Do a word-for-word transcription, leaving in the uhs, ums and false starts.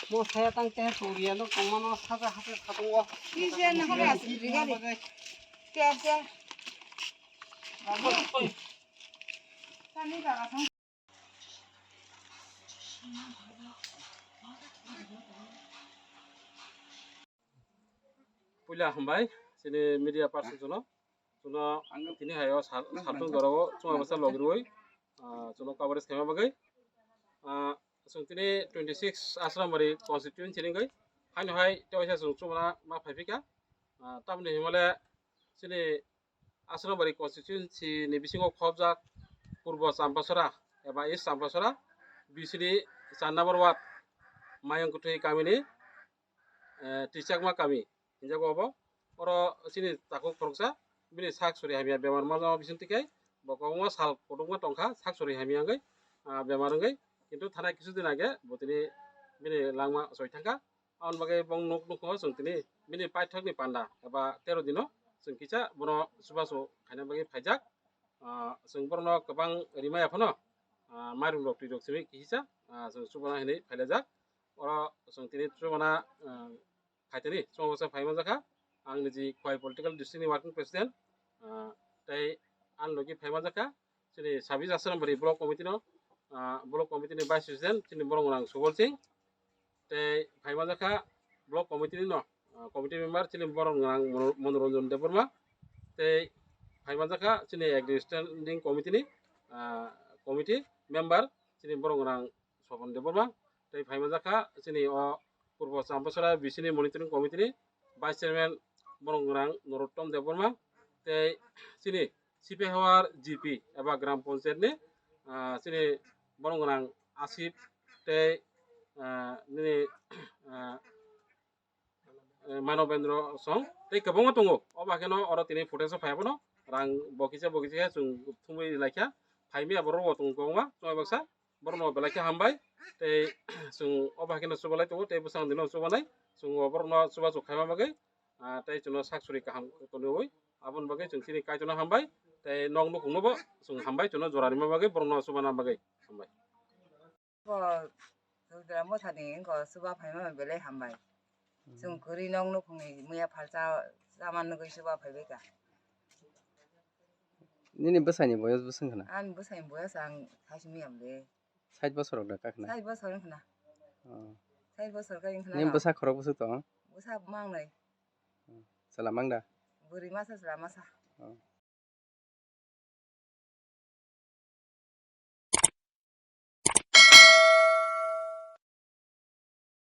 Mo saya tang teh suriya no kongma no saja hapre satung o. Kisa na hapre asri rigari. Kisa. Tani jaga sang. Puila hambai, chini media person jono. Chuno tini hayo sal-, saltung dorao chunga bwsa logirwi, ah, chuno coverage khaima bagwi. Ah, chwng tini twenty six Asrambari constituency ni wngwi haino hai tewaisa chwng chumana ma phaiphika. Ah, tamni himale chini Asrambari constituency ni bisingo khobjak Purbo Champasora eba East Champasora bisini char number ward Mayung Kwthwi kamini, eh, Tichakma kami hinjago obo. Oro chini takhuk khoroksa bini sak sori hamya bemar ma bising tikhe bo kwbangma sal kotorma tongkha sak sori hamya wngwi, ah, bemar wngwi, kintu thanai kisu din age bo tini bini langma soi thangkha. Aboni bagwi bong nuk nukho chwng tini bini paithakni panda eba tero dino chwng kisa bono chubachu khaina bagwi phaijak. Ah, chwng borokno kwbang rimaya phano, ah, mairum rok twi rok simi kisa, ah, chwng chubana hinwi phailajak. Oro chwng tini chubana, ah, phaitani chwng bwsa phai manjakha. Ang niji Khowai political district ni working president, ah, tei ang logi phai manjakha. Chini sabis Asrambari block committee no, ah, block committee ni vice president chini borok rang Subol Singh. Tei phai manjakha block committee ni no, ah, committee member chini borok rang Mono-, Monoranjan Debbarma. Tei phai manjakha chini executive standing committee ni, ah, committee member chini borok rang Sopon Debbarma. Tei phai manjakha chini o Purbo Champasora bisini monitoring committee ni vice chairman borok rang Norottom Debbarma. Tei chini C P Hawar G P eba Gram Panchayat ni, ah, chini borok rang Asif tei, ah, nini, ah, eh, Manobendra Song tei kwbangma tongo. O bakheno oro tini footage o phai abono rang bo kisa bo kisa khe chwng thumwi laikha. Phaimya borok bo tongo kwbangma chwng baksa. Borokno belai khe hambai. Tei chwng o bakheno chubalai tongo tei bwsang dino chubanai. Chwng o borokno chubachu khaima bagwi, ah, tei chwngno sak suri kaham tonwi aboni bagwi chwng chini Kaitorno hambai. Tei nok nukhungno bo chwng hambai chwngno jora rima bagwi borokno chubana bagwi hambai. Bo Rudra Mothani wngkha chuba phaima belai hambai. Hmm. Chwng kwrwi nok nukhungni muya phalsa chama nugwi chuba phaibaikha. Nini bwsaini boyos bwswng khna? Ani bwsaini boyos ang thaichung miyam le. Sait bosor rok da kakhna? Sait bosor wng khna. Oh. Sait bosor kai wng khna. Nini bwsa khorok bwswk tong? Bwsa mangnai. Hmm. Chwla mang da? Bwrwi masa chwla masa. Oh.